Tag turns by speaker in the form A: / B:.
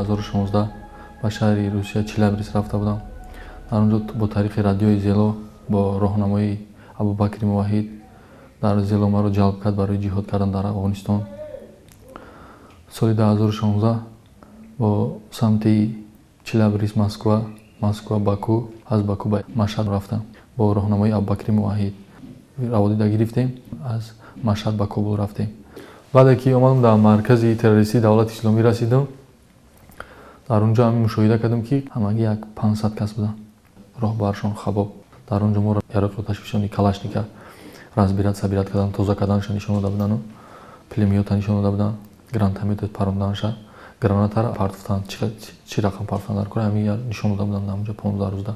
A: 2016 ба шаҳри Русия, Челябинск рафта будам. Дар он ҷо бо тариқи радиои Зело, бо роҳнамоии Абубакри Муваҳид дар Зело маро ҷалб кард барои ҷиҳод кардан дар Афғонистон. Соли 2016 бо самти Челябинск, Москва, Москва, Баку, аз Баку ба Машҳад рафтам. Бо роҳнамоии Абубакри Муваҳид раводида гирифтем, аз Машҳад ба Кобул рафтем. Баъде ки омадам, дар маркази террористии Давлати Исломӣ расидам. Дар он ҷо ҳамин мушоҳида кардам, ки ҳамагӣ як 500 кас буданд, роҳбаршон Хабоб. Дар он ҷо моро яроқи оташфишони Калашникова разбирать, собирать кардан, тоза карданша нишон дода будану пулемёта нишон дода буданд, гранатомёт паронданша, гранатара партофтан, чӣ рақам партофтан дар кор, ҳамин нишон дода буданд дар онҷо 15 рӯзда.